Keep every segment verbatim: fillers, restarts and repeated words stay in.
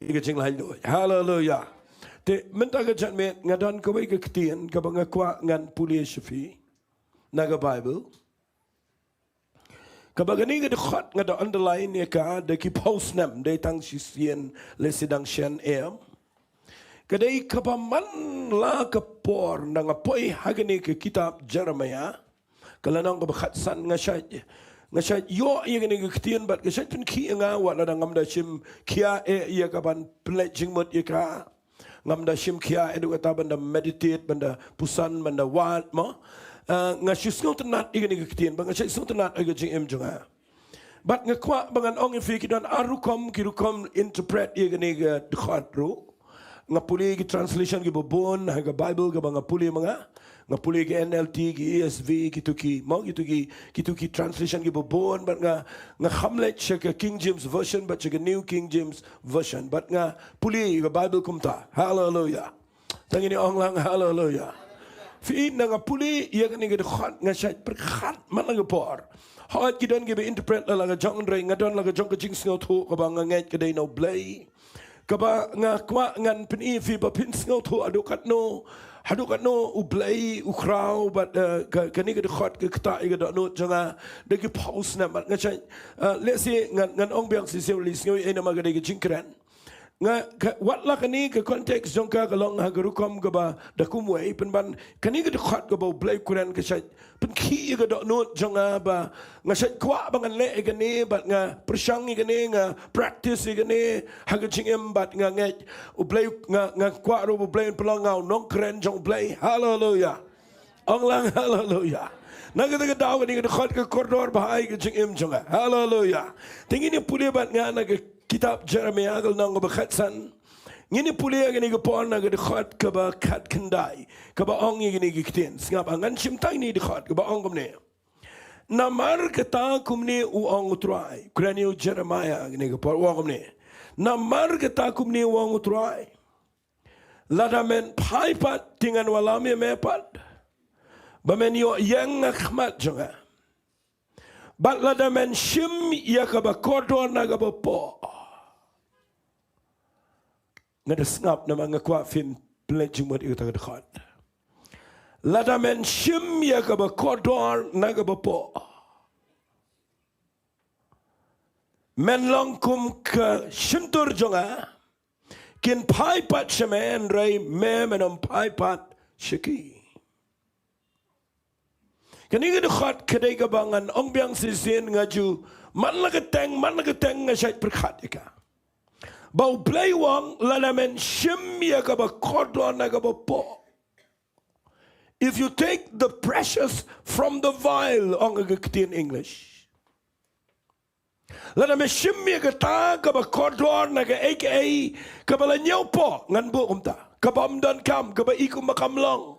ïa ka jinglaitluid. Haleluia. Te mynta ka janmiet nga don kawei ka ktien kaba nga kwah ngan pule sha phi na ka Baibl. Kaba kane ka dkhot nga da underline ïa ka da ki phew snem, dei tang shisien lehse dang shen em. Ka dei kaba man la ka por na nga poi ha kane ka kitab Jeremaïah. Ka lynnong kaba khatsan nga shait, nga shait ïoh ïa kane ka ktien bad ka shait pynkhih ïa nga wat la da ngam da shim khia eh ïa ka ban pynleit jingmut ïa ka. Ngam da shim khia eh dei kata ban da meditate, ban da puson, ban da wad mo. Ah, nga shu sngewtynnat ïa kane ka ktien, ba nga shu sngewtynnat ïa ka jingim jong nga. Bad nga kwah ba ngan ong ïa phi ki don ar rukom, ki rukom interpret ïa kane ka dkhot ruh. Nga pule ki translation kiba bun ha ka Baibl kaba nga pule ma nga. Nga pule ki N L T, ki E S V, kitu ki, mo, kitu ki, kitu ki translation kiba bun, bad nga, nga kham leit sha ka King James Version, bad sha ka New King James Version, bad nga pule ïa ka Baibl kumta. Haleluia. Tang ïa ine ong lang haleluia. Phi, na nga pule ïa kane ka dkhot nga shait pyrkhat man la ka por. Hooid ki don kiba interpret la la ka jong, hynrei nga don la ka jong ka jingsngewthuh kaba nga ngeit ka dei na U Blei. Kaba nga kwah ngan pyni ïa phi ba phin sngewthuh haduh katno, haduh katno U Blei u khraw bad, eh, ka, kane ka dkhot ka ktah ïa ka dohnud jong nga da ki phew snem bad nga shait, eh, lehse ngan, ngan ong biang shisien, lehse sngewbha ïa namar ka dei ka jingkren. Nga, ka, wat la kane ka context jong ka ka long ha ka rukom kaba da kumwei, pynban kane ka dkhot kaba U Blei u kren ka shait pynkhih ïa ka dohnud jong nga ba nga shait kwah ba ngan leh ïa kane bad nga pyrshang ïa kane, nga practice ïa kane ha ka jingim bad nga ngeit U Blei, nga, nga kwah ruh U Blei un pynlong nga u nongkren jong U Blei. Haleluia. Ong lang haleluia. Na kata ka daw kane ka dkhot ka kordor bha ïa ka jingim jong nga. Haleluia. Te ngin ïa pule bad nga na ka kitab Jeremaïah ka lynnong kaba khatsan. Ngin ïa pule ïa kane ka por na ka dkhot kaba khatkhyndai kaba ong ïa kane ka ktien. Sngap, ngan shim tang ïa kane ka dkhot kaba ong kumne. Namar kata kumne u ong U Trai, kren ïa u Jeremaïah kane ka por, u ong kumne. Namar kata kumne u ong U Trai. Lada men phai pat te ngan wallam ïa me pat ba men ïoh ïeng ha khmat jong nga. Bad lada men shim ïa kaba kordor na kaba poh. Nga da sngap namar nga kwah phin pynleit jingmut ïa kata ka dkhot. Lada men shim ïa kaba kordor na kaba poh. Men long kum ka shyntur jong nga, kin phai pat sha me hynrei me men ym phai pat sha ki. Kane ka dkhot ka dei kaba ngan ong biang shisien nga ju man la ka teng, man la ka teng nga shait pyrkhat ïa ka. Ba U Blei u ong lada men shim ïa kaba kordor na kaba poh. If you take the precious from the vile, ong ka ktien English. Lada me shim ïa kata kaba kordor na kaei kaei kaba la ñiewpoh, ngan buh kumta, kaba ym donkam, kaba i kumba kam long.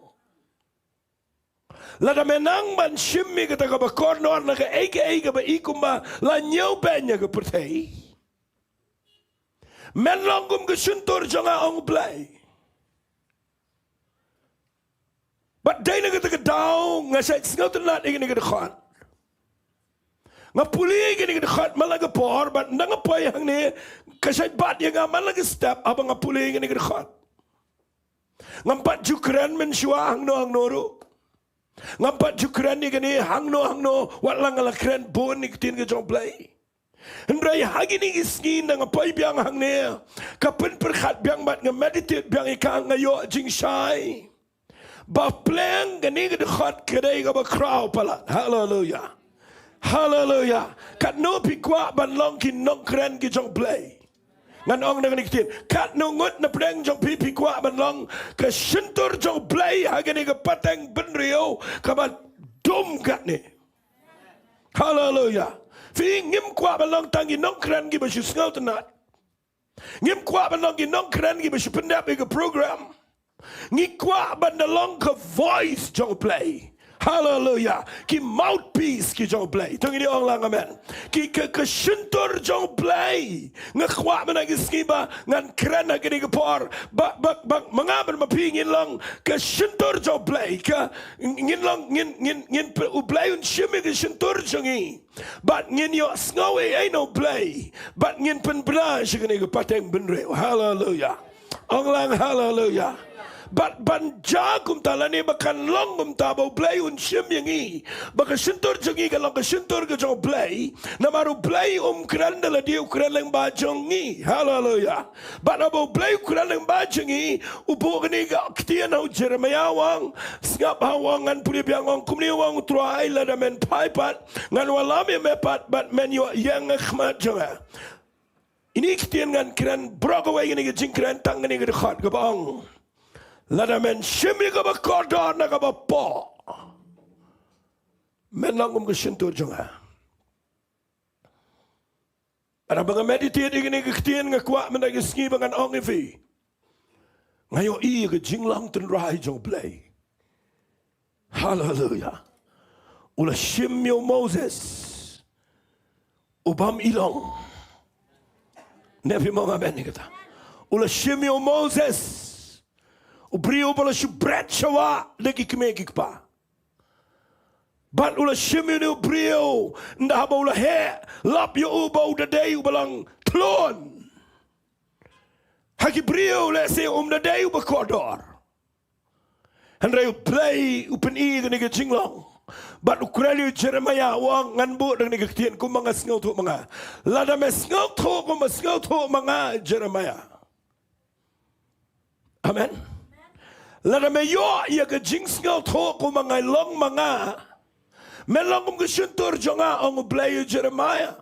Lada me nang ban shim ïa kata kaba kordor na kaei kaei kaba i kumba la ñiewbeiñ ïa ka pyrthei, men long kum ka shyntur jong nga, ong U Blei. Bad dei na kata ka daw nga shait sngewtynnat ïa kane ka dkhot. Nga pule ïa kane ka dkhot man la ka por bad ynda nga poi hangne ka shait bat ïa nga man la ka step haba nga pule ïa kane ka dkhot. Ngam pat ju kren mynshuwa hangno hangno ruh. Ngam pat ju kren ïa kane hangno hangno, wat la nga la kren bun ïa ka ktien ka jong U Blei. Hynrei ha kine ki sngi ynda nga poi biang hangne, ka pynpyrkhat biang bad nga meditate biang ïa ka, nga ïoh jingshai ba pleng kane ka dkhot ka dei kaba khraw palat. Haleluia. Haleluia. Katno phi kwah ban long ki nongkren ki jong U Blei? Ngan ong na kane ka ktien, katno ngut na pdeng jong phi phi kwah ban long ka shyntur jong U Blei ha kane ka pateng bynriew kaba dum katne? Haleluia. Phi, ngim kwah ban long tang ki nongkren kiba shu sngewtynnat. Ngim kwah ban long ki nongkren kiba shu pyndep ïa ka program. Ngi kwah ban da long ka voice jong U Blei. Haleluya. Ki mouthpiece ki jong U Blei. To ngin ong lang amen. Ki ka, ka shyntur jong U Blei. Nga kwah mynta ki sngi ba ngan kren ha kane ka por. Ba, ba, ba, ma nga bad ma phi ngin long ka shyntur jong U Blei. Ka, ngin long, ngin, ngin, ngin, U Blei un shim ïa ka shyntur jong ngi. Bad ngin ïohsngew ei ei na U Blei. Bad ngin pynbna sha kane ka pateng bynriew. Haleluya. Ong lang haleluya. Bad ban jia kumta lane ba kan long kumta ba U Blei un shim ïa ngi. Ba ka shyntur jong ngi kan long ka shyntur ka jong U Blei. Namar U Blei um kren da lade, u kren lyngba jong ngi. Haleluya. Bad haba U Blei u kren lyngba jong ngi, u buh kane ka ktien ha u Jeremaïah u ong, sngap ha u ong, ngan pule biang, u ong kumne, u ong U Trai, lada men phai pat, ngan wallam ïa me pat bad men ïohïeng ha khmat jong nga. Ine i ktien ngan kren baroh kawei, kane ka jingkren tang kane ka dkhot kaba ong, lada men shim ïa kaba kordor na kaba poh, men long kum ka shyntur jong nga. Haba nga meditate ïa kane ka ktien, nga kwah mynta ka sngi ba ngan ong ïa phi, nga ïohi ïa ka jinglong tynrai jong U Blei. Haleluya. U la shim ïa u Moses u bym i long. Ne phi ong amen ïa kata? U la shim ïa u Moses, u briew ba la shu bret sha wah da ki kmie ki kpa. Bad u la shim ïa une u briew, ynda haba u la heh, lap ïa u ba u da dei uba long thlun ha ki briew, lehse um da dei uba kordor. Hynrei U Blei u pyni kane ka jinglong. Bad u kren ïa u Jeremaïah, u ong, ngan buh da kane ka ktien kumba nga sngewthuh ma nga. Lada me sngewthuh kumba sngewthuh ma nga, Jeremaïah. Amen. Lada me ïoh ïa ka jingsngewthuh kumba nga long ma nga, men long kum ka shyntur jong nga, ong U Blei ïa u Jeremaïah.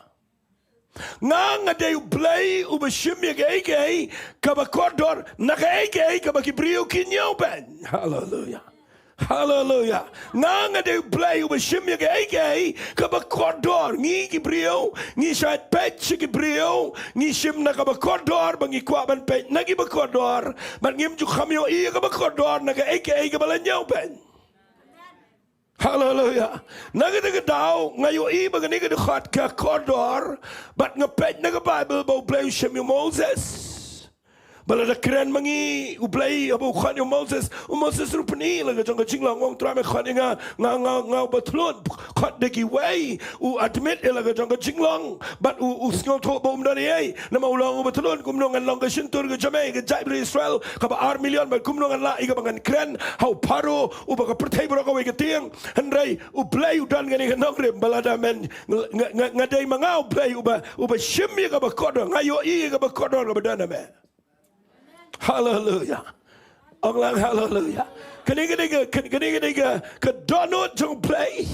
Nga nga dei U Blei uba shim ïa kaei kaei kaba kordor na kaei kaei kaba ki briew ki ñiewbeiñ. Haleluya. Haleluya. Nga nga dei U Blei uba shim ïa kaei kaei kaba kordor. Ngi ki briew ngi shait peit sha ki briew, ngi shim na kaba kordor ba ngi kwah ban peit na kiba kordor. Bad ngim ju kham ïohi ïa kaba kordor na kaei kaei kaba la ñiewbeiñ. Haleluya. Na kata ka daw nga ïohi ba kane ka dkhot ka kordor, bad nga peit na ka Baibl ba U Blei u shim ïa u Moses. Ba lada kren ma ngi U Blei haba u khot ïa u Moses, u Moses ruh u pyni la ka jong ka jinglong, u ong, Trai me khot ïa nga, nga, nga, nga uba thlun. Khot da kiwei, u admit ïa la ka jong ka jinglong. Bad u, u sngewthuh ba um don ei ei. Namar u long uba thlun, kumno ngan long ka shyntur ka jong me, ka jaitbynriew Israel kaba ar million, bad kumno ngan lah ïa kaba ngan kren ha u Pharaoh uba ka pyrthei baroh kawei ka tieng. Hynrei U Blei u don kane ka nongrim ba lada men, nga, nga, nga dei ma nga U Blei uba, uba shim ïa kaba kordor, nga ïohi ïa kaba kordor kaba don ha me. Haleluya. Ong lang haleluya. Kane, kane ka, kane, kane ka, ka dohnud jong U Blei.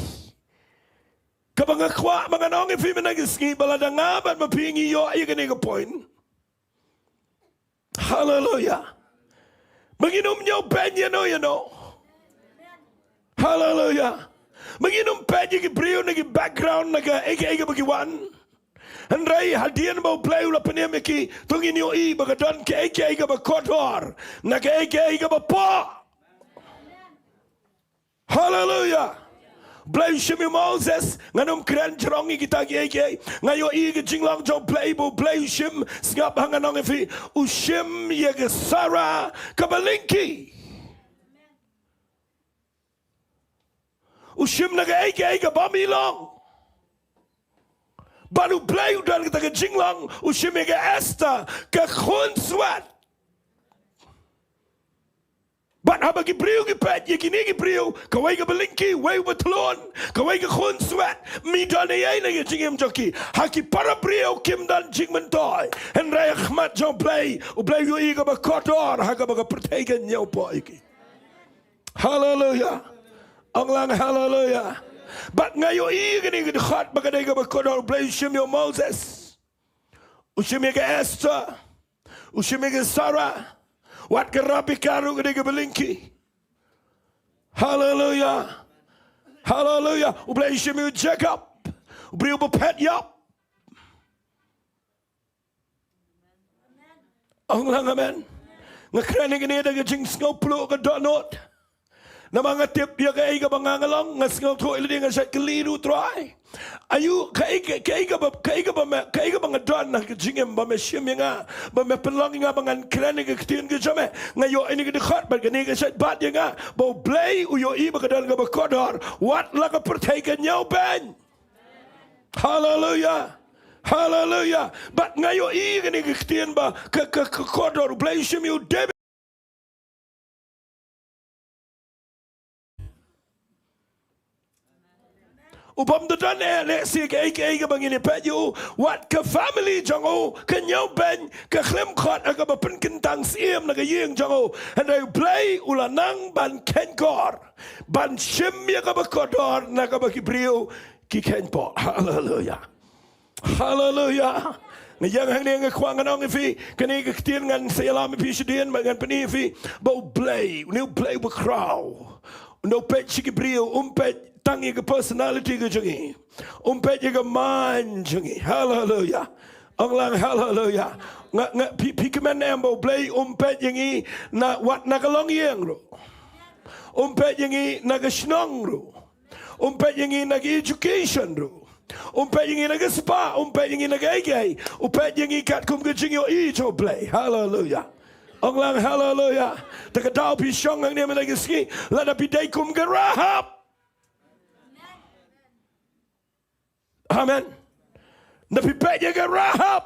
Kaba nga kwah ba ngan ong ïa phi mynta ka sngi ba lada nga bad ma phi ngi ïoh ïa kane ka point. Haleluya. Ba ngin ym ñiewbeiñ ïano ïano. Haleluya. Ba ngin ym peit ïa ki briew na ki background na kaei kaei kaba ki wan. Hynrei hadien ba U Blei u la pynim ïa ki, to ngin ïohi ba ka don kaei kaei kaba kordor na kaei kaei kaba poh. Haleluya. U Blei u shim ïa u Moses, ngan ym kren jrong ïa kita kiei kiei. Nga ïohi ka jinglong jong U Blei ba U Blei u shim, sngap ha ngan ong ïa phi, u shim ïa ka Sarah kaba lyngkhi. U shim na kaei kaei kaba ym i long. Bad U Blei u don kata ka jinglong, u shim ïa ka Esther, ka khunswet. Bad haba ki briew ki peit ïa kine ki briew, kawei kaba lyngkhi, wei uba thlun, kawei ka khunswet, ym don ei ei na ka jingim jong ki. Ha ki para briew kim don jingmyntoi. Hynrei ha khmat jong U Blei, U Blei u ïohi kaba kordor, ha kaba ka pyrthei ka ñiewpoh ïa ki. Haleluya. Ong lang haleluya. Bad nga ïohi kane ka dkhot ba ka dei kaba kordor, U Blei u shim ïa u Moses. U shim ïa ka Esther. U shim ïa ka Sarah. Wat ka Rebecca ruh ka dei kaba lyngkhi. Haleluya. Haleluya. U Blei u shim ïa u Jacob. U briew ba phet ïap. Ong lang amen. Nga kren ïa kane da ka jingsngewpluh ka dohnud. Namar nga tip ïa kaei kaba nga nga long, nga sngewthuh ïa lade, nga shait kylli ruh, Trai. Aïu, kaei, kaei, kaei kaba, kaei kaba me, kaei kaba nga don ha ka jingim ba me shim ïa nga, ba me pynlong ïa nga ba ngan kren ïa ka ktien ka jong me. Nga ïoh ïa kane ka dkhot bad kane ka shait bat ïa nga ba U Blei u ïohi ba ka don kaba kordor wat la ka pyrthei ka ñiewbeiñ. Haleluya. Haleluya. Bad nga ïohi kane ka ktien ba ka, ka, ka kordor, U Blei u shim ïa u David. U bym da don eh lehse kaei kaei kaba ngin ïa peit ïa u, wat ka family jong u ka ñiewbeiñ, ka khlem khot ha kaba pynkyntang syiem na ka ïing jong u. Hynrei U Blei u la nang ban kheiñkor, ban shim ïa kaba kordor na kaba ki briew ki kheiñpoh. Haleluya. Haleluya. Nga ïeng hangne nga kwah ngan ong ïa phi, kane ka ktien ngan sa ïalam ïa phi shadien, ba ngan pyni ïa phi ba U Blei, une U Blei uba khraw, u peit sha ki briew, um peit tang ïa ka personality ka jong ngi, um peit ïa ka mind jong ngi. Haleluya. Ong lang haleluya. Nga, nga, phi, phi kmen em ba U Blei um peit ïa ngi na wat na ka longïing ruh. Um peit ïa ngi na ka shnong ruh. Um peit ïa ngi na ka education ruh. Um peit ïa ngi na ka spah, um peit ïa ngi na kaei kaei. U peit ïa ngi katkum ka jingïohi jong U Blei. Haleluya. Ong lang haleluya. Te ka daw phi shong hangne mynta ka sngi, lada phi dei kum ka Rahab. Amen. Na phi peit ïa ka Rahab.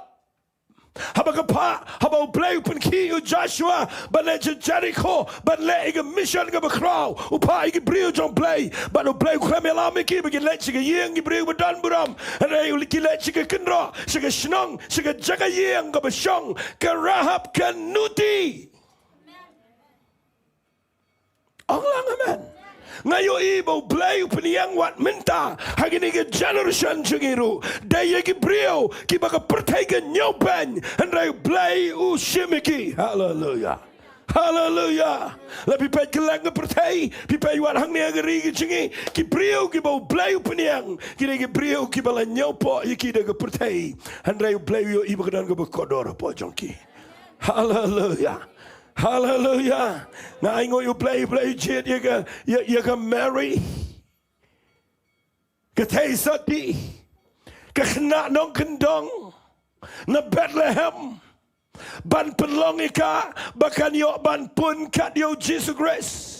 Haba ka phah, haba U Blei u pynkhih ïa u Joshua ban leit sha Jerikho, ban leh ïa ka mission kaba khraw, u phah ïa ki briew jong U Blei, bad U Blei u khlem ïalam ïa ki ba kin leit sha ka ïing ki briew ba don burom, hynrei ki leit sha ka kynroh, sha ka shnong, sha ka jaka ïing kaba shong ka Rahab ka nuti. Ong lang amen. Nga ïohi ba U Blei u pynïeng wat mynta ha kine ki generation jong ngi ruh, dei ïa ki briew kiba ka pyrthei ka ñiewbeiñ, hynrei U Blei u shim ïa ki. Haleluya. Haleluya. La phi peit kylleng ka pyrthei, phi peit wat hangne ha ka ri ka jong ngi, ki briew kiba U Blei u pynïeng ki dei ki briew kiba la ñiewpoh ïa ki da ka pyrthei, hynrei U Blei u ïohi ba ka don kaba kordor hapoh jong ki. Haleluya. Haleluya. Nga ainguh ïa U Blei, U Blei u jied ïa ka, ïa, ïa ka Mary, ka theisotti, ka khynnah nongkyndong na Bethlehem, ban pynlong ïa ka ba kan ïoh ban pun kat ïa U Jisu Khrist,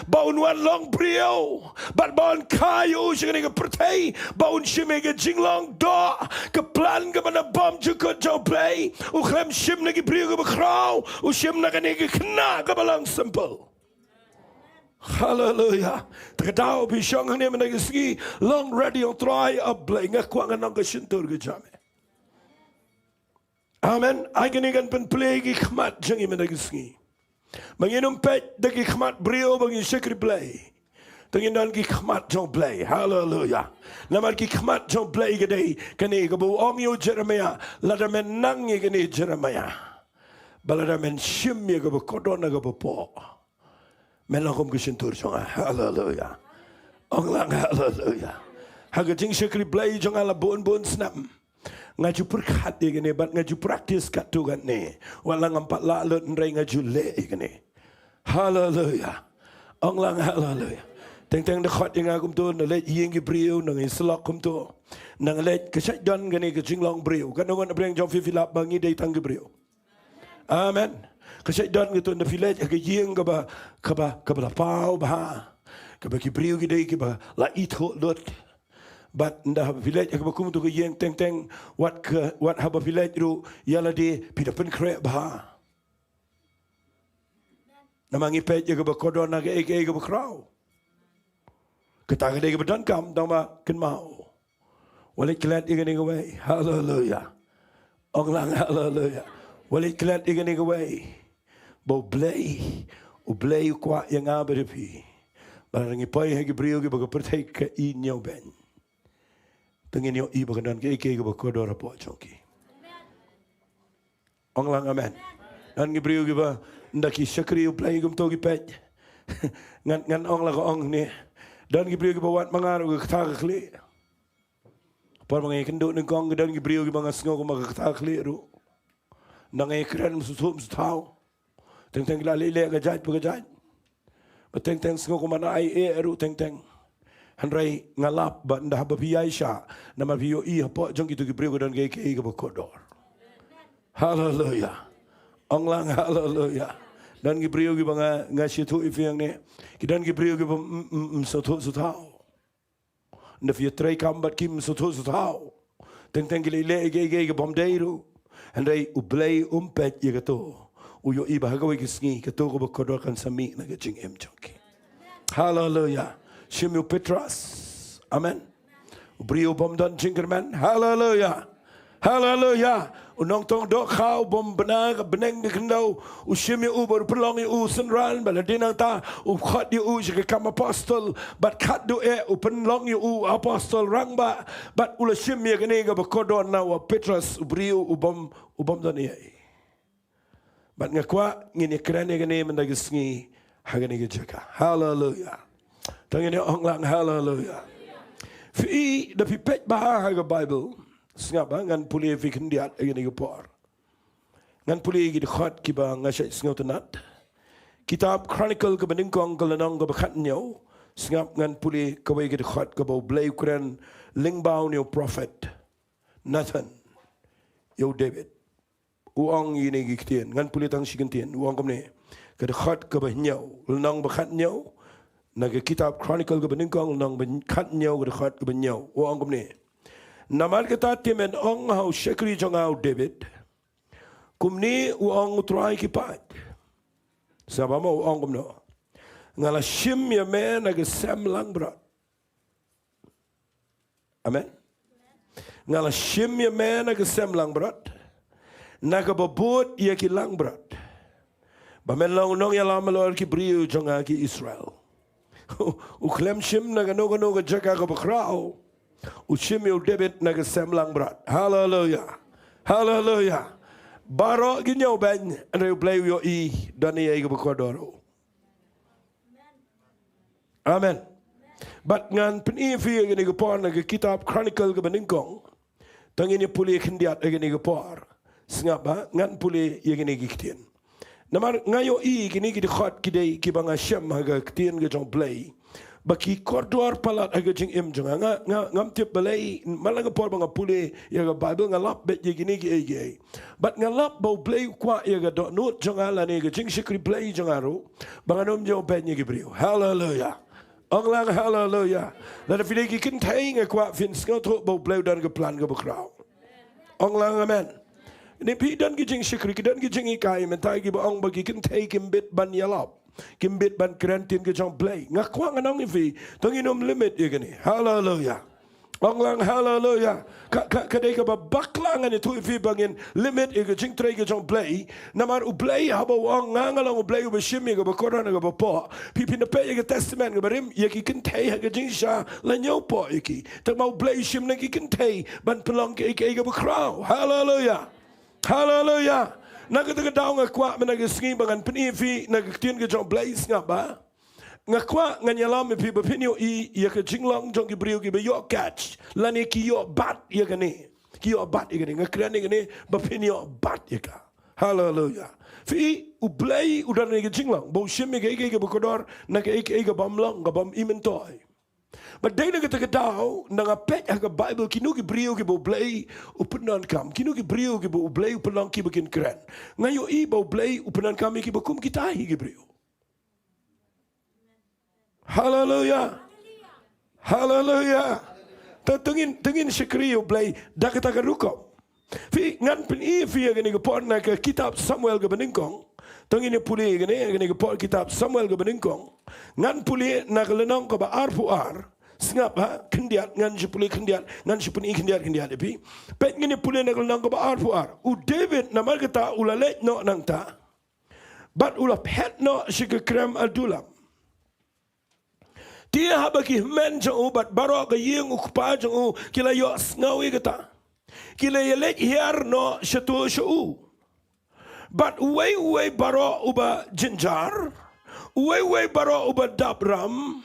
ba un wan long briew, bad ba un kha ïa u sha kane ka pyrthei, ba un shim ïa ka jinglong doh. Ka plan kaba na bymjukut jong U Blei u khlem shim na ki briew kiba khraw, u shim na kane ka khynnah kaba long simple. Haleluya. Te ka daw phi shong hangne mynta ka sngi, long ready, ong Trai, A Blei, nga kwah ngan nang ka shyntur ka jong me. Amen. Ai kane kan pynplie ki khmat jong ngi mynta ka sngi. Ba ngin ym peit da ki khmat briew ba ngin shakri Blei. Te ngin don ki khmat jong Blei. Haleluya. Namar ki khmat jong Blei ka dei kane kaba u ong ïa u Jeremiah, lada men nang ïa kane Jeremiah, ba lada men shim ïa kaba kordor na kaba poh, men long kum ka shyntur jong nga. Haleluya. Ong lang haleluya. Ha ka jingshakri Blei jong nga la bun bun snem, nga ju pyrkhat ïa kane bad nga ju practice katto katne. Wat la ngam pat lah lut hynrei nga ju leh ïa kane. Haleluya. Ong lang haleluya. Teng teng da khot ïa nga kumto, na leit ïing ki briew, na ngi slok kumto, na ngi leit, ka shait don kane ka jinglong briew. Katno ngut na pdeng jong phi phi lap ba ngi dei tang ki briew? Amen. Ka shait don kito, na phi leit ha ka ïing kaba, kaba, kaba la paw bha, kaba ki briew ki dei kiba la ithuh lut. Bad nda phi leit ha kaba kum kito ka ïing, teng teng wat ka, wat haba phi leit ruh ïa lade phi da pynkhreh bha. Namar ngi peit ïa kaba kordor na kaei kaei kaba khraw. Kata ka dei kaba donkam, tang ba kynmaw, wat leit klet ïa kane kawei. Haleluya. Ong lang haleluya. Wat leit klet ïa kane kawei. Ba U Blei, U Blei u kwah ïa nga bad ïa phi ba lada ngi poi ha ki briew kiba ka pyrthei ka i ñiewbeiñ, te ngin ïohi ba ka don kaei kaei kaba kordor hapoh jong ki. Ong lang amen. Don ki briew kiba, nda ki shakri U Blei kumto ki peit. Ngan, ngan ong la ka ong ne. Don ki briew kiba wad ma nga ruh ka ktah ka khlieh. Por ba nga ïakynduh nyngkong, ka don ki briew kiba nga sngew kumba ka ktah ka khlieh ruh. Nda nga ïakren, ym sngewthuh, ym sngewthaw. Teng teng ki la leh leh ka jait pa ka jait. Ba teng teng sngew kumba nga ai eh ruh teng teng. Hynrei nga lap ba ynda haba phi ïaishah, namar phi ïohi hapoh jong kito ki briew ka don kiei kiei kaba kordor. Haleluya. Ong lang haleluya. Don ki briew kiba nga, nga sngewthuh ïa phi hangne. Ki don ki briew kiba, mm, mm, mm, sngewthuh sngewthuh. Ynda phi ïatrei kam bad ki, ym sngewthuh sngewthuh. Teng teng ki leh leh ïa kiei kiei kaba ym dei ruh. Hynrei U Blei um peit ïa kato. U ïohi ba ha kawei ka sngi kato kaba kordor kan sa mih na ka jingim jong ki. Haleluya. Shim ïa u Petros. Amen. U briew bym don jingkyrmen. Haleluya. Haleluya. U nongtong dohkha u bym bna ka bneng ka khyndew. U shim ïa u bad u pynlong ïa u synran, bad hadien nangta u khot ïa u sha ka kam apostol. Bad khadduh eh u pynlong ïa u apostol rangbah. Bad u la shim ïa kane kaba kordor na u Petros, u briew u bym, u bym don ei ei. Bad nga kwah ngin ïakren ïa kane mynta ka sngi ha kane ka jaka. Haleluya. To ngin ïa ong lang haleluya. Phi, da phi peit bha ha ka Baibl, sngap bha, ngan pule ïa phi khyndiat ha kane ka por. Ngan pule ïa ki dkhot kiba nga shait sngewtynnat. Kitab Chronicle kaba nyngkong ka lynnong kaba khathynñiew. Sngap, ngan pule kawei ka dkhot kaba U Blei u kren lyngba une u prophet Nathan ïa u David. U ong ïa kine ki ktien, ngan pule tang shi kyntien. U ong kumne, ka dkhot kaba hynñiew, lynnong ba khathynñiew, na ka kitab Chronicle kaba nyngkong, lynnong ba khathynñiew, ka dkhot kaba hynñiew. U ong kumne: Namar kata te men ong ha u shakri jong nga u David, kumne u ong U Trai ki paid. Sngap bha mo u ong kumno: Nga la shim ïa me na ka sem langbrot. Amen. Nga la shim ïa me na ka sem langbrot, na kaba bud ïa ki langbrot, ba men long u nongïalam halor ki briew jong nga ki Israel. U khlem shim na kano kano ka jaka kaba khraw. U shim ïa u David na ka sem langbrot. Haleluya. Haleluya. Baroh ki ñiewbeiñ, hynrei U Blei u ïohi don ei ei kaba kordor. Amen. Bad ngan pyni ïa phi ha kane ka por na ka kitab Chronicle kaba nyngkong. To ngin ïa pule khyndiat ha kane ka por. Sngap bha, ngan pule ïa kine ki ktien. Namar nga ïohi kine ki dkhot ki dei kiba nga shem ha ka ktien ka jong U Blei, ba ki kordor palat ha ka jingim jong nga. Nga, nga, ngam tip balei, man la ka por ba nga pule ïa ka Baibl nga lap beit ïa kine kiei kiei. Bad nga lap ba U Blei u kwah ïa ka dohnud jong nga lane ka jingshakri Blei jong nga ruh, ba ngan ym ïoh beiñ ïa ki briew. Haleluya. Ong lang haleluya. Lada phi dei ki kynthei nga kwah phin sngewthuh ba U Blei u don ka plan kaba khraw. Ong lang amen. Ni phi don ki jingshakri, ki don ki jinghikai, mynta kiba ong ba ki kynthei kim bit ban ïalap, kim bit ban kren ktien ka jong U Blei. Nga kwah ngan ong ïa phi, to ngin ym limit ïa kane. Haleluya. Ong lang haleluya. Ka, ka, ka dei kaba bakla ngan ïathuh ïa phi ba ngin limit ïa ka jingtrei ka jong U Blei. Namar U Blei haba u ong nga nga long U Blei uba shim ïa kaba kordor na kaba poh. Phi, phin da peit ïa ka Testament kaba rim, ïa ki kynthei ha ka jingshisha la ñiewpoh ïa ki. Tangba U Blei u shim na ki kynthei ban pynlong kiei kiei kaba khraw. Haleluya. Haleluya. Na kata ka daw nga kwah mynta ka sngi ba ngan pyni ïa phi na ka ktien ka jong U Blei, sngap bha. Nga kwah ngan ïalam ïa phi ba phin ïohi ïa ka jinglong jong ki briew kiba ïoh catch lane ki ïoh bat ïa kane. Ki ïoh bat ïa kane. Nga kren ïa kane ba phin ïoh bat ïa ka. Haleluya. Phi, U Blei u don ïa ka jinglong ba u shim ïa kaei kaei kaba kordor na kaei kaei kaba ym long, kaba ym i myntoi. Bad dei na kata ka daw, nda nga peit ha ka Baibl kino ki briew kiba U Blei u pyndonkam, kino ki briew kiba U Blei u pynlong kiba kin kren, nga ïohi ba U Blei u pyndonkam ïa kiba kum kita hi ki briew. Haleluya. Haleluya. To, to ngin, to ngin shakri ïa U Blei da kata ka rukom. Phi, ngan pyni ïa phi ha kane ka por na ka kitab Samuel kaba nyngkong. To ngin ïa pule ïa kane, ha kane ka por kitab Samuel kaba nyngkong. Ngan pule na ka lynnong kaba arphew ar. Sngap bha, khyndiat, ngan shu pule khyndiat, ngan shu pyni khyndiat khyndiat ïa phi. Peit, ngin ïa pule na ka lynnong kaba arphew ar. U David namar kata u la leit noh nangta. Bad u la phet noh sha ka krem Adullam. Te haba ki hynmen jong u bad baroh ka ïing u kpa jong u ki la ïohsngew ïa kata, ki la ïaleit hiar noh shato sha u. Bad uwei uwei baroh uba jynjar, uwei uwei baroh uba dap ram,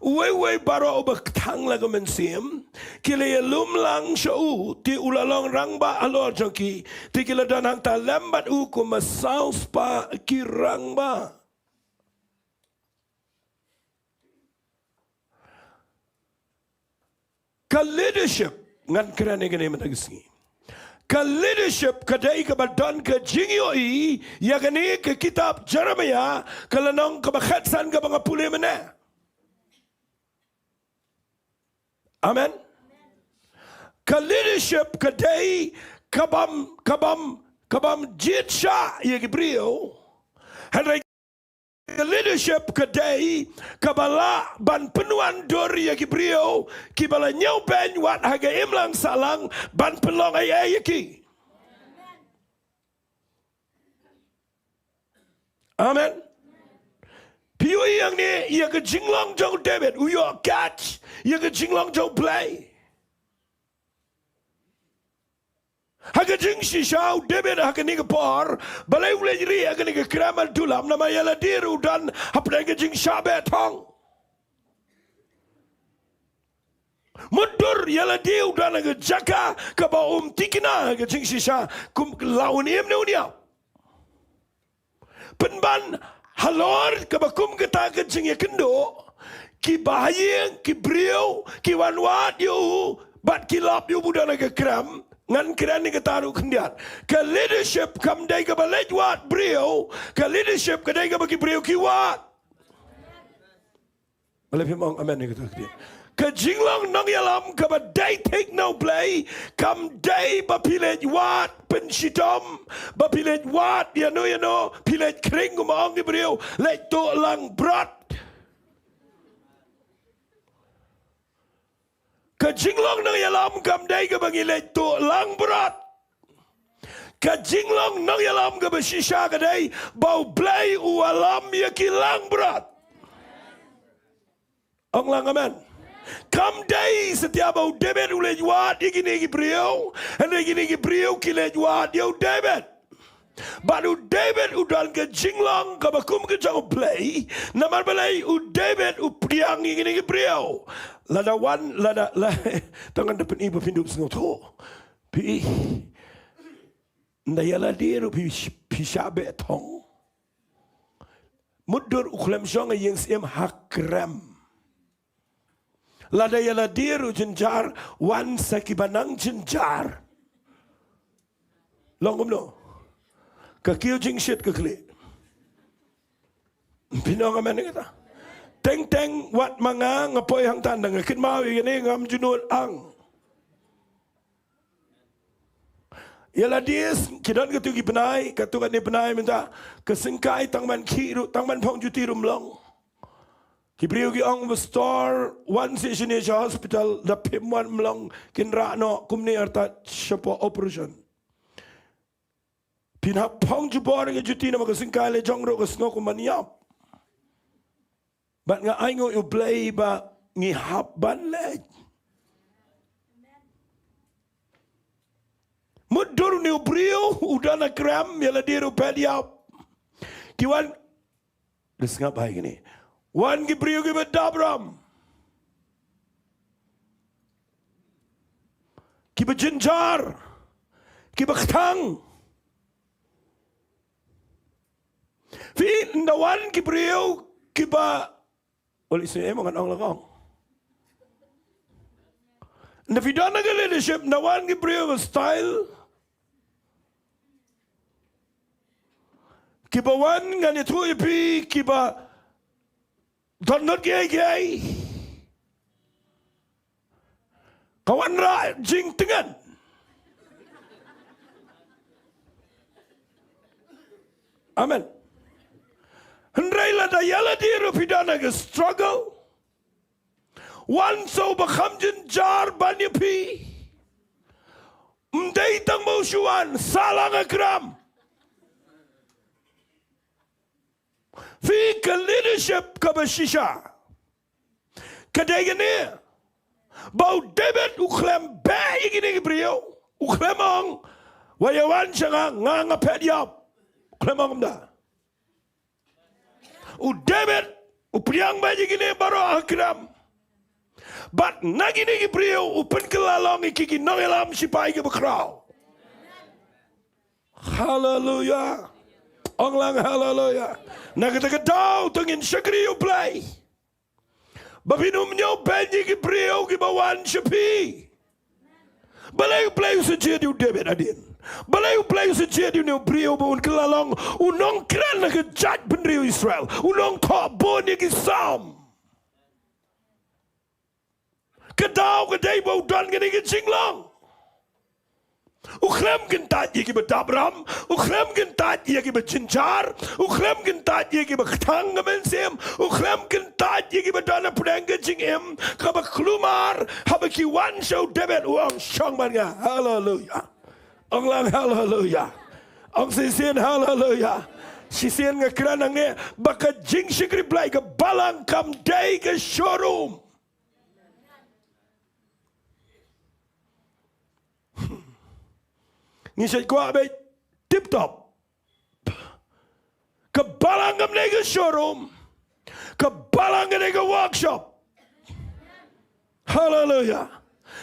uwei uwei baroh uba kthang la ka mynsiem, ki la ïalum lang sha u, te u la long rangbah halor jong ki, te ki la don hangta lem bad u kumba saw spah ki rangbah. Ka leadership, ngan kren ïa kane mynta ka sngi. Ka leadership ka dei kaba don ka jingïohi ïa kane ka kitab Jeremiah, ka lynnong kaba khatsan kaba nga pule mynne. Amen. Ka leadership ka dei kabym, kabym, kabym jied shah ïa ki briew. Hynrei ka leadership ka dei kaba lah ban pynwandur ïa ki briew kiba la ñiewbeiñ wat ha ka imlang sahlang ban pynlong ei ei ïa ki. Amen. Phi ïohi hangne ïa ka jinglong jong u David, u ïoh kjat ïa ka jinglong jong u Blei. Ha ka jingshisha u David ha kane ka por, balei u leit rieh ha kane ka krem ha dulam, namar ïa lade ruh u don hapdeng ka jingshah beh thong. Mutdur ïa lade u don ha ka jaka kaba um thikna ha ka jingshisha, kum la un im ne un ïap. Pynban halor kaba kum kata ka jingïakynduh, kiba ha ïing, ki briew ki wan wad ïa u bad ki lap ïa u ba u don ha ka krem. Ngan kren ïa kata ruh khyndiat. Ka leadership kam dei kaba leit wad briew, ka leadership ka dei kaba ki briew ki wad. Balei phim ong amen ïa kata ka ktien? Ka jinglong nongïalam kaba dei thik na u Blei kam dei ba phi leit wad pynshitom, ba phi leit wad ïano ïano, phi leit khring, kumba ong ki briew, leit tuh langbrot. Ka jinglong nongïalam kam dei kaba ngi leit tuh langbrot. Ka jinglong nongïalam kaba shisha ka dei ba u Blei u ïalam ïa ki langbrot. Ong lang amen. Kam dei satia ba u David u leit wad ïa kine ki briew, hynrei kine ki briew ki leit wad ïa u David. Bad u David u don ka jinglong kaba kum ka jong u Blei, namar balei? U David u pdiang ïa kine ki briew. Lada wan, lada, la, tang ngan da pyni ba phin dup sngewthuh. Phi, nda ïa lade ruh phi, phi shah beh thong. Mutdur u khlem shong ha ïing syiem, ha krem. Lada ïa lade ruh jynjar, wan sa kiba nang jynjar. Long kumno? Ka kiew jingshit ka khlieh. Phi ong amen ïa kata? Teng teng wat ma nga nga poi hangta, nda nga kynmaw ïa kane ngam ju nud ang. Ïa lade ki don katu ki bnai, katu kane bnai mynta, ka syngkai tang ban khih ruh, tang ban phong juti ruh ym long. Ki briew ki ong ba stor, wan sha shane sha hospital, da phim wan ym long, kin rah noh kumne artat shapoh operation. Phin hap phong jubor ïa ka juti namar ka syngkai la jong ruh ka sngew kum ban ïap. Bad nga ainguh ïa u Blei ba ngi hap ban leit. Mutdur une u briew u don ha krem, ïa lade ruh u phet ïap. Ki wan, da sngap bha ïa kine. Wan ki briew kiba dap ram, kiba jynjar, kiba kthang. Phi, nda wan ki briew kiba, ol isem ngan ong la kong. Nda phi don ha ka leadership, nda wan ki briew ba style, kiba wan ngan ïathuh ïa phi, kiba don nud kiei kiei. Ka wanrah jingtngen. Amen. Hynrei lada ïa lade ruh phi don ha ka struggle, wan sa uba kham jynjar ban ïa phi. Ym dei tang ba u shu wan, sah lang ha krem. Phi, ka leadership kaba shisha ka dei kane, ba u David u khlem beh ïa kine ki briew, u khlem ong, wat ïa wan sha nga, nga nga phet ïap. U khlem ong kumta. U David u pdiang beit ïa kine baroh ha krem. Bad na kine ki briew u pynkylla long ïa ki ki nongïalam shipai kiba khraw. Haleluya. Ong lang haleluya. Na kata ka daw to ngin shakri ïa u Blei. Ba phin ym ñiew beiñ ïa ki briew kiba wan sha phi. Balei U Blei u sa jied ïa u David hadien? Balei U Blei u sa jied ïa une u briew ba un kylla long u nongkren ha ka jaitbynriew Israel, u nongthoh bun ïa ki Salm? Ka daw ka dei ba u don kane ka jinglong. U khlem kyntait ïa kiba dap ram, u khlem kyntait ïa kiba jynjar, u khlem kyntait ïa kiba kthang ka mynsiem, u khlem kyntait ïa kiba don hapdeng ka jingim kaba kulmar. Haba ki wan sha u David, u ong, shong bad nga. Haleluia. Ong lang haleluia. Ong shisien haleluia. Shisien nga kren hangne ba ka jingshakri Blei, ka balang kam dei ka showroom. Ngi sa kwah beit tip top. Ka balang kam dei ka showroom. Ka balang ka dei ka workshop. Haleluia.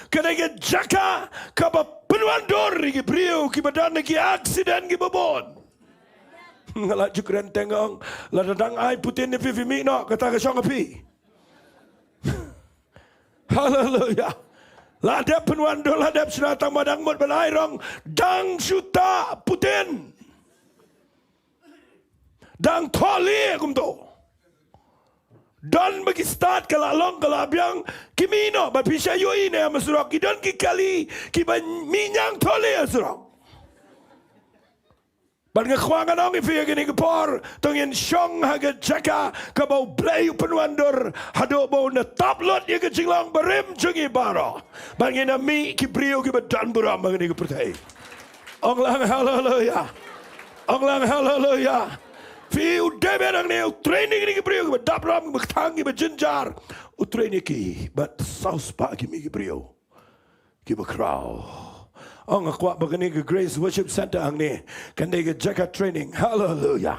Ka dei ka jaka kaba pynwandur ïa ki briew kiba don ha ki accident kiba bun. Nga la ju kren teng, ong, lada dang ai Putin ïa phi, phi mih noh, kata ka shong ha phi. Haleluia. La dep pynwandur, la dep shna, tang ba dang mut ban ai rong, dang shu tah Putin. Dang thoh lieh kumto. Don ba ki stad ka la long ka la biang, ki mih noh, bad phi sa ïohi ne ha surok ki don ki kali kiba mih ñiangthohlieh ha surok. Bad nga kwah ngan ong ïa phi ha kane ka por, to ngin shong ha ka jaka kaba U Blei u pynwandur, haduh ba un da tap lut ïa ka jinglong barim jong ngi baroh. Bad ngin da mih ki briew kiba don burom ha kane ka pyrthei. Ong lang haleluia. Ong lang haleluia. Phi, u David hangne u training ïa ki briew kiba dap ram, kiba kthang, kiba jynjar. U training ïa ki bad saw spah ki mih ki briew kiba khraw. Ong, nga kwah ba kane ka Grace Worship Center hangne kan dei ka jaka training. Haleluia.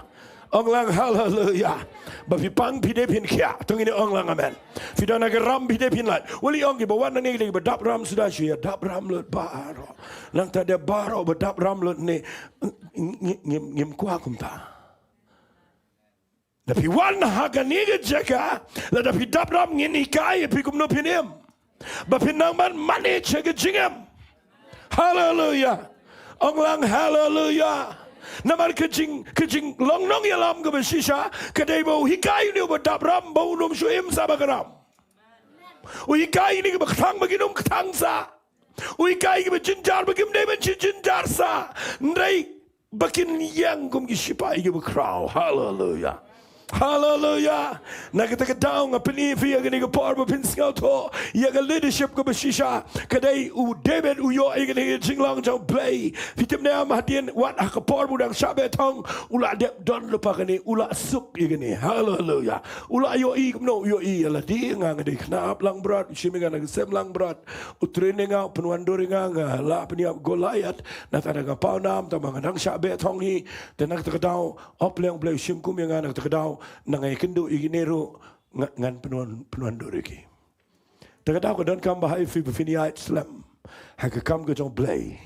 Ong lang haleluia. Ba phi pang phi dei phin khiah. To ngin ong lang amen. Phi don ha ka ram phi dei phin lait. Wat ong kiba wan hangne ki dei kiba dap ram, suda shu ïa dap ram lut baroh. Nangta dei baroh ba dap ram lut ne. Ng-, ng-, ngim, ngim kwah kumta. Da phi wan ha kane ka jaka, lada phi dap ram ngin hikai ïa phi kumno phin im, ba phin nang ban manage ïa ka jingim. Haleluia. Ong lang haleluia. Namar ka jing, ka jinglong nongïalam kaba shisha ka dei ba u hikai ïa une uba dap ram ba un ym shu im sah bad ka ram. U hikai ïa kine kiba kthang ba kin ym kthang sah. U hikai ïa kiba jynjar ba kim dei ban shu jynjar sah, hynrei ba kin ïeng kum ki shipai kiba khraw. Haleluia. Haleluia. Na kata ka daw nga pyni ïa phi ha kane ka por ba phin sngewthuh ïa ka leadership kaba shisha. Ka dei u David u ïoh ïa kane ka jinglong jong U Blei. Phi tip ne em, hadien, wat ha ka por ba u dang shah beh thong, u la dep don lypa kane, u la suk ïa kane. Haleluia. U la ïohi kumno? U ïohi ïa lade, nga nga dei khynnah ap langbrot, u shim ïa nga na ka sem langbrot. U training ïa nga, u pynwandur ïa nga, nga lah pynïap Goliath. Na kata ka paw nam, tang ba nga dang shah beh thong hi. Te na kata ka daw, oh, Blei, Blei u shim kum ïa nga na kata ka daw. Nang ïakynduh ïa kine ruh, nga, ngan pynwan, pynwandur ïa ki. Te ka daw ka donkam ba ha ïa phi ba phin ïaid slem ha ka kam ka jong U Blei.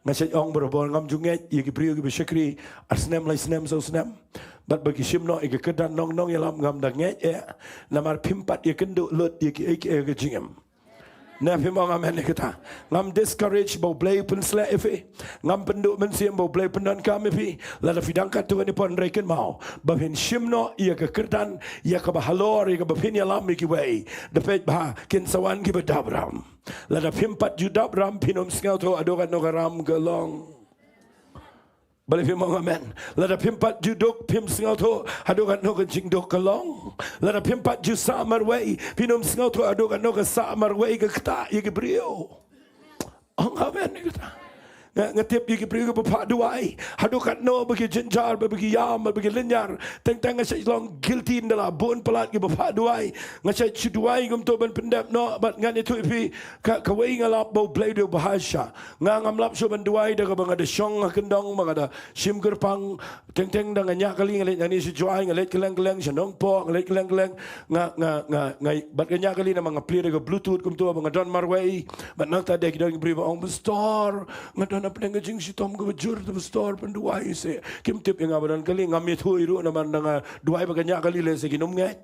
Nga sa ong barabor, ngam ju ngeit ïa ki briew kiba shakri ar snem, lai snem, saw snem, bad ba ki shim noh ïa ka kyrdan nong, nongïalam, ngam da ngeit eh. Namar phim pat ïakynduh lut ïa kiei kiei ha ka jingim. Ne phim ong amen ïa kata? Ngam discourage ba U Blei u pynshlur ïa phi. Ngam pynduh mynsiem ba U Blei u pyndonkam ïa phi. Lada phi dang katto katne por, hynrei kynmaw ba phin shim noh ïa ka kyrdan, ïa kaba halor, ïa kaba phin ïalam ïa kiwei. Da peit bha, kin sa wan kiba dap ram. Lada phim pat ju dap ram, phin ym sngewthuh haduh katno ka ram ka long. Balei phim ong amen? Lada phim pat ju duk, phim sngewthuh haduh katno ka jingduk ka long. Lada phim pat ju sah marwei, phin ym sngewthuh haduh katno ka sah marwei ka ktah ïa ki briew. Ong amen ïa kata. Nga, nga tip ïa ki briew kiba phah duwai, haduh katno ba ki jynjar, ba, ba ki ïam, ba ki lynñiar. Teng teng nga shait long guilty ynda la bun palat kiba phah duwai. Nga shait shu duwai kumto ban pyndep noh, bad ngan ïathuh ïa phi, ka, kawei nga lap ba U Blei u dei uba hasha. Nga ngam lap shuh ban duwai da kaba nga da shong ha kyndong, ba nga da shim kyrpang. Teng teng da nga ñiah kali, nga leit nangne sha Jowai, nga leit kylleng kylleng, sha Nongpoh nga leit kylleng kylleng. Nga, nga, nga, nga, bad nga ñiah kali namar nga plie da ka Bluetooth kumto ba nga don marwei. Bad nangta de ki don ki briew ba ong, "Pastor, nga don hapdeng ka jingshitom kaba jur te, pastor, pynduwai seh." Kim tip ïa nga ba don kali, ngam ïathuh ruh namar da nga duwai bad nga ñiah kali, lehse kin ym ngeit.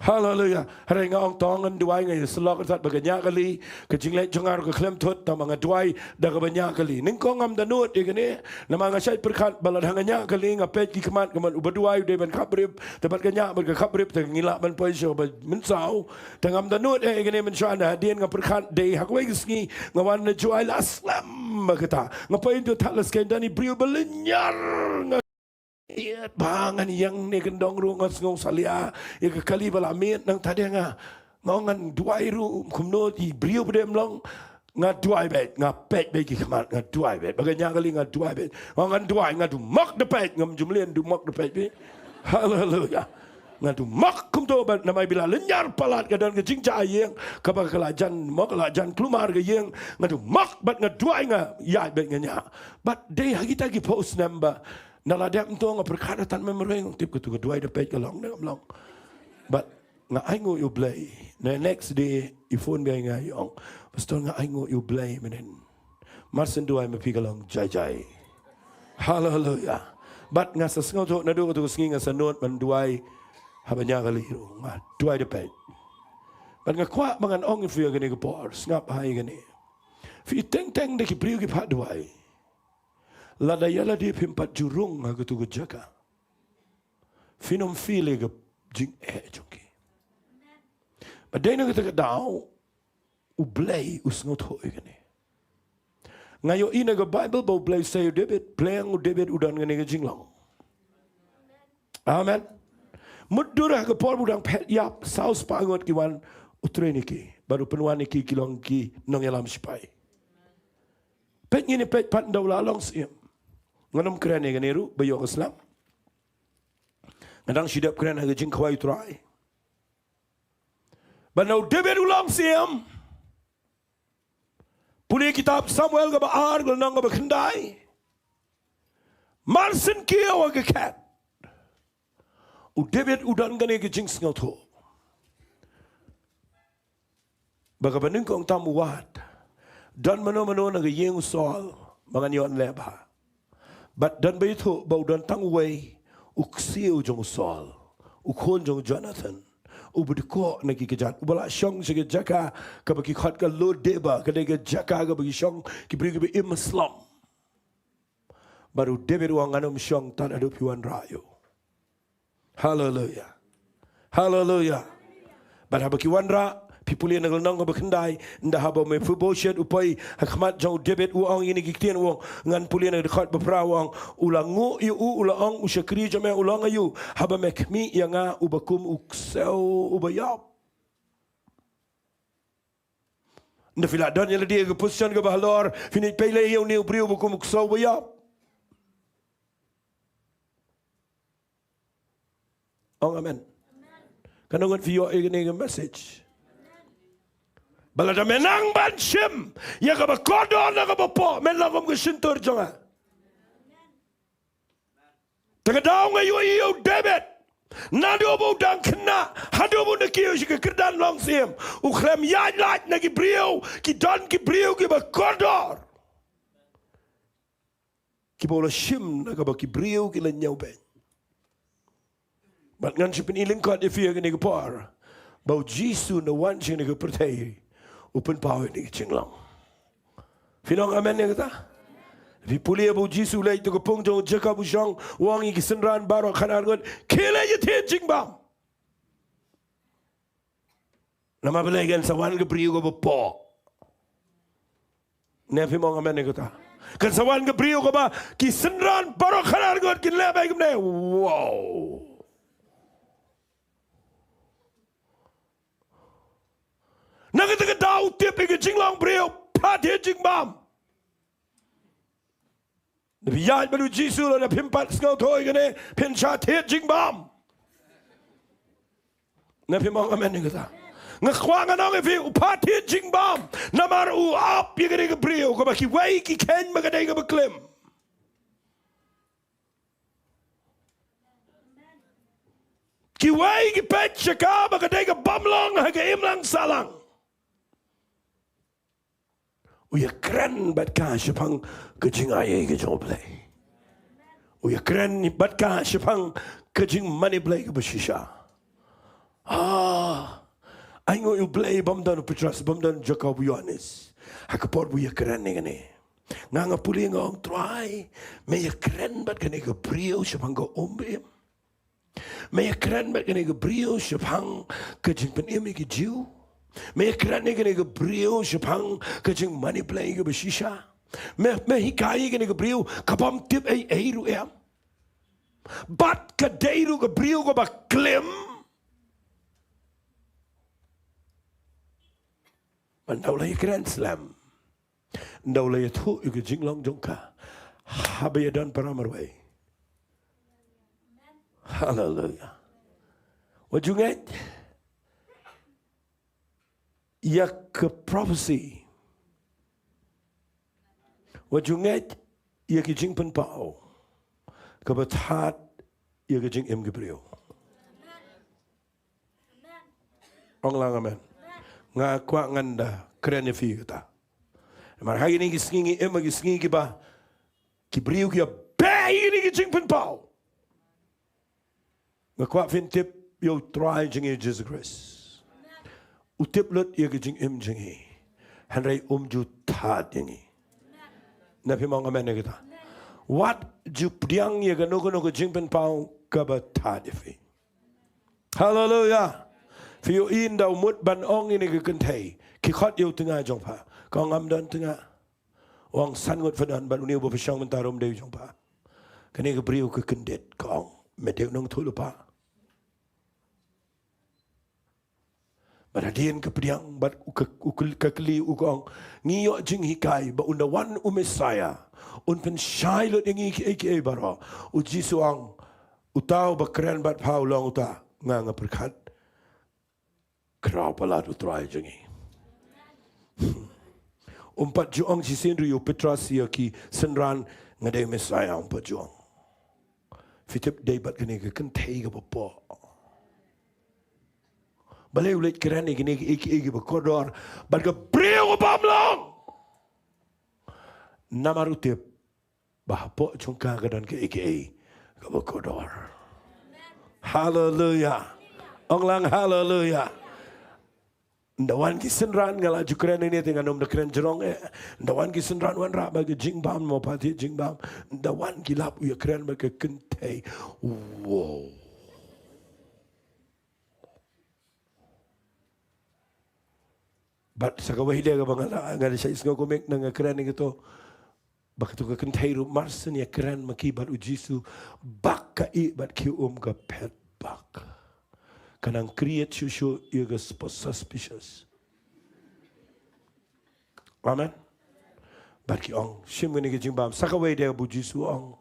Haleluya. Hynrei nga ong to ngan duwai, nga ïa sylok artat ba ka ñiah kali, ka jingleh jong nga ruh ka khlem thut, tangba nga duwai da kaba ñiah kali. Nyngkong ngam da nud ïa kane, namar nga shait pyrkhat ba lada nga ñiah kali nga peit ki khmat ka mut uba duwai u dei ban khapbrip, te bad ka ñiah bad ka khapbrip te ngi lah ban poi sha ba mynsaw. Te ngam da nud ïa kane mynshuwa, hadien nga pyrkhat dei ha kawei ka sngi nga wan na Jowai la slem ba kata. Nga poi into Thadlaskeiñ, don i briew ba lynñiar, nga ïeit ba ngan ïeng ne kyndong ruh nga sngew salia ïa ka kali ba la miet. Nangta de nga, nga ong ngan duwai ruh kumno, i briew ba dei em long. Nga duwai beit, nga peit beit ki khmat, nga duwai beit. Ba ka ñiah kali nga duwai beit. Nga ong ngan duwai, nga dumok da peit, ngam ju mlien, dumok da peit beit. Haleluya. Nga dumok kumto bad namar ba la lynñiar palat, ka don ka jingjia ïing kaba ka la jan mok, la jan kulmar ka ïing. Nga dumok bad nga duwai, nga ïaid beit, nga ñiah. Bad dei ha kita ki phew snem ba na la dep mynta nga pyrkhat, tang member nga ong tip katu ka duwai da peit ka long ne kam long. Bad nga ainguh ïa U Blei. Na next day i phone beit ïa nga, i ong, "Pastor, nga ainguh ïa U Blei mynhynnin. Mar shen duwai ma phi ka long jai jai." Haleluya. Bad nga sa sngewthuh naduh katu ka sngi nga sa nud ban duwai haba ñiah kali ruh, nga duwai da peit. Bad nga kwah ba ngan ong ïa phi ïa kane ka por, sngap ha ïa kane. Phi teng teng da ki briew ki phah duwai. Lada ïa lade phim pat ju rung ha katu ka jaka, phin ym feel ïa ka jingeh jong ki. Bad dei na kata ka daw U Blei u sngewthuh ïa kane. Nga ïohi na ka Baibl ba U Blei u sei ïa u David, pleng u David u don kane ka jinglong. Amen. Mutdur ha ka por ba u dang phet ïap, saw spah ngut ki wan u trei ïa ki, bad u pynwan ïa ki ki long ki nongïalam shipai. Peit ngin ïa peit pat ynda u la long syiem. Ngan ym kren ïa kane ruh ba ïoh ka slem. Nga dang shu dep kren ha ka jingkhawai U Trai. Bad ynda u David u long syiem, pule kitab Samuel kaba ar, ka lynnong kaba khyndai. Mar shen kiew ha ka khet, u David u don kane ka jingsngewthuh ba kaba nyngkong tam u wad, don mano mano na ka ïing u Saul ba ngan ïoh leh bha. Bad don ba ïathuh ba u don tang uwei, u ksiew jong u Saul, u khun jong u Jonathan, uba dkoh na ki kjat, uba la shong sha ka jaka kaba ki khot ka Lo Debar, ka dei ka jaka kaba ki shong ki briew kiba im slem. Bad u David u ong, ngan ym shong tad haduh phi wanrah ïa u. Haleluya. Haleluya. Bad haba ki wanrah, phi pule na ka lynnong kaba khyndai, ynda haba u Mephibosheth u poi ha khmat jong u David, u ong ïa kine ki ktien, u ong, ngan pule na ka dkhot ba phra, u ong, u la nguh ïa u, u la ong, u shakri jong me u long aïu, haba me khmih ïa nga uba kum u ksew uba ïap. Ynda phi la don ïa lade ha ka position kaba halor, phin ïa peit lei ïa une u briew uba kum u ksew uba ïap. Ong amen. Katno ngut phi ïoh ïa kane ka message? Ba lada me nang ban shim ïa kaba kordor na kaba poh, men long kum ka shyntur jong nga. Te ka daw nga ïohi ïa u David, naduh ba u dang khynnah haduh ba u na kiew sha ka kyrdan long syiem, u khlem ïaid lait na ki briew, ki don ki briew kiba kordor, kiba u la shim na kaba ki briew ki la ñiewbeiñ. Bad ngan shu pyni lyngkot ïa phi ha kane ka por ba U Jisu ynda u wan sha kane ka pyrthei u pynpaw ïa kane ka jinglong. Phi ong amen ïa kata? Phi pule ba U Jisu u leit ha ka pung jong u Jakob u shong, u ong ïa ki synran baroh khatar ngut, khie leit ïathied jingbam. Namar balei? Kan sa wan ka briew kaba poh. Ne phim ong amen ïa kata? Kan sa wan ka briew kaba ki synran baroh khatar ngut kin leh bha kumne. Wow. Na kata ka daw tip ïa ka jinglong briew, phah thied jingbam. Ynda phi ïaid bad U Jisu, lada phim pat sngewthuh ïa kane, phin shah thied jingbam. Ne phim ong amen ïa kata? Nga kwah ngan ong ïa phi, u phah thied jingbam. Namar u ap ïa kane ka briew kaba kiwei ki kheiñ ba ka dei kaba klim. Kiwei ki peit sha ka ba ka dei ka bym long ha ka imlang sahlang. U ïakren bad ka shaphang ka jingai ka jong U Blei. U ïakren bad ka shaphang ka jingmane Blei kaba shisha. Ah, Ai ngu ïa u Blei bym don u Petros, bym don Jakob, Ïoannis. Ha ka por ba u ïakren ïa kane. Nga nga pule nga ong Trai, me ïakren bad kane ka briew shaphang ka um im. Me ïakren bad kane ka briew shaphang ka jingpynim ïa ki Jiw. Me ïakren ïa kane ka briew shaphang ka jingmane Blei kaba shisha. Me, me hikai ïa kane ka briew ka bym tip ei ei ruh em. Bad ka dei ruh ka briew kaba klim. Ynda u la ïakren slem, ynda u la ïathuh ïa ka jinglong jong ka, haba ïadon para marwei. Haleluia. Wat ju ngeit ïa ka prophecy. Wat ju ngeit ïa ki jingpynpaw kaba tad ïa ka jingim ki briew. Ong lang amen. Nga kwah ngan da kren ïa phi kata. Namar ha kine ki sngi ngi im ha ki sngi kiba ki briew ki ïa beh ïa kine ki jingpynpaw. Nga kwah phin tip ïa u Trai jong ngi Jisu Khrist. U tip lut ïa ka jingim jong ngi. Hynrei um ju tad ïa ngi. Na phi ong amen ïa kata. Wat ju pdiang ïa kano kano ka jingpynpaw kaba tad ïa phi. Haleluia. Phi ïohi ynda u mut ban ong ïa kane ka kynthei, ki khot ïa u tnga jong pha. Ka ong ngam don tnga. U ong san ngut pha don bad une uba pha shong mynta ruh um dei u jong pha. Kane ka briew ka kyndit ka ong me dei u nongïathuhlypa. Bad hadien ka pdiang bad u ka, u ka, ka kylli u ka ong ngi ïoh jinghikai ba ynda wan u Messaïah un pynshai lut ïa ngi kiei kiei baroh. U Jisu u ong uta uba kren bad pha u long uta nga nga pyrkhat. Khraw palat u Trai jong ngi. Um pat ju ong shisien ruh ïa u Petros ïa ki synran nga dei Messaïah, um pat ju ong. Phi tip dei bad kane ka kynthei kaba poh. Balei u leit kren ïa kine kiei kiei kiba kordor bad ka briew ka bym long. Namar u tip ba hapoh jong ka ka don kiei kiei kaba kordor. Haleluia. Ong lang haleluia. Ynda wan ki synran, nga la ju kren ïa kane te ngan ym da kren jrong eh. Ynda wan ki synran wanrah bad ka jingbam, mo pat ïa jingbam. Ynda wan ki lap u ïakren bad ka kynthei. Wow. Bad sa kawei de kaba nga la, nga la shait sngew kumne nga kren ïa kato. Ba kato ka kynthei ruh mar shen ïakren ma ki bad u Jisu, bad ka ïeh bad ki um ka phet bak. Ka nang create shuh shuh ïa ka sp-, suspicious. Amen. Bad ki ong, shim kane ka jingbam, sa kawei de ba u Jisu u ong.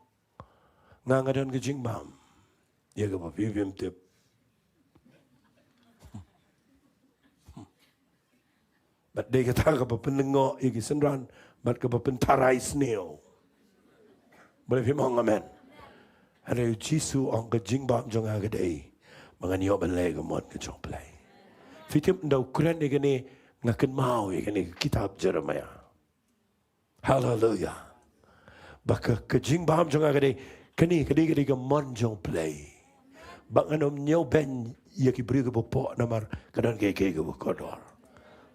Nga nga don ka jingbam ïa kaba phi phim tip. Bad dei kata kaba pynlyngngoh ïa ki synran bad kaba pyntharai sniew. Balei phim ong amen? Hynrei u Jisu u ong ka jingbam jong nga ka dei ba ngan ïoh ban leh ka mon ka jong U Blei. Phi tip ynda u kren ïa kane nga kynmaw ïa kane ka kitab Jeremiah. Haleluia. Ba ka, ka jingbam jong nga ka dei kane, ka dei, ka dei ka mon jong U Blei. Ba ngan ym ñiewbeiñ ïa ki briew kiba poh namar ka don kiei kiei kiba kordor.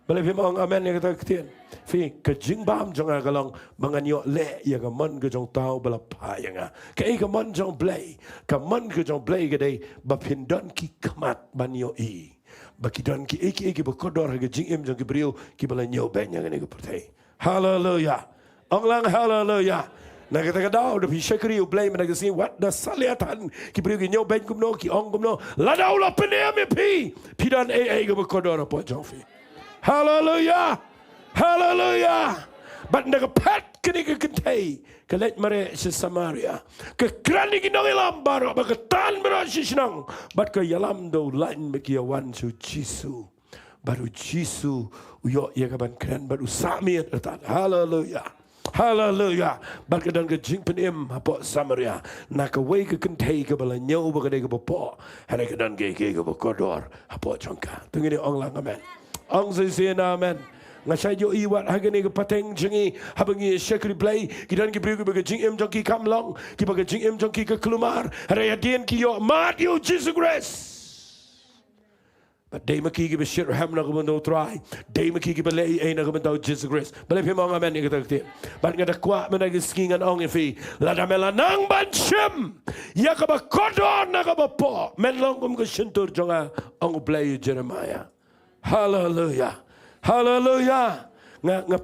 Balei phim ong amen ïa kata ka ktien? Phi, ka jingbam jong nga ka long ba ngan ïoh leh ïa ka mon ka jong uta uba la phah ïa nga. Kaei ka mon jong U Blei? Ka mon ka jong U Blei ka dei ba phin don ki khmat ban ïohi ba ki don kiei kiei kiba kordor ha ka jingim jong ki briew kiba la ñiewbeiñ ïa kane ka pyrthei. Haleluia. Ong lang haleluia. Na kata ka daw da phi shakri U Blei mynta ka sngi, wat da salia than ki briew ki ñiewbeiñ kumno, ki ong kumno. Lada u la pynim ïa phi, phi don ei ei kaba kordor hapoh jong phi. Haleluia. Haleluia. Bad ynda ka phet kane ka kynthei ka leit mareh sha Samaria, ka kren ïa ki nongïalam baroh bad ka tan baroh shi shnong bad ka ïalam da u lain ba ki ïa wan sha u Jisu. Bad u Jisu u ïoh ïa ka ban kren bad u sah miet artat. Haleluia. Haleluia. Bad ka don ka jingpynim hapoh Samaria na kawei ka kynthei kaba la ñiew ba ka dei kaba poh. Hynrei ka don kiei kiei kaba kordor hapoh jong ka. To ngin ong lang amen. Ong shisien amen. Nga shait ïohi wat ha kane ka pateng jong ngi haba ngi shakri Blei, ki don ki briew kiba ka jingim jong ki kam long, kiba ka jingim jong ki ka kulmar. Hynrei hadien ki ïoh mad ïa u Jisu Khrist, Bad dei ma ki kiba shitrhem na ka bynta u Trai. Dei ma ki kiba leh ei ei na ka bynta u Jisu Khrist. Balei phim ong amen ïa kata ka ktien? Bad nga da kwah mynta ka sngi ngan ong ïa phi, lada me la nang ban shim ïa kaba kordor na kaba poh, men long kum ka shyntur jong nga, ong U Blei ïa u Jeremaïah. Haleluïa. Haleluïa. Nga, nga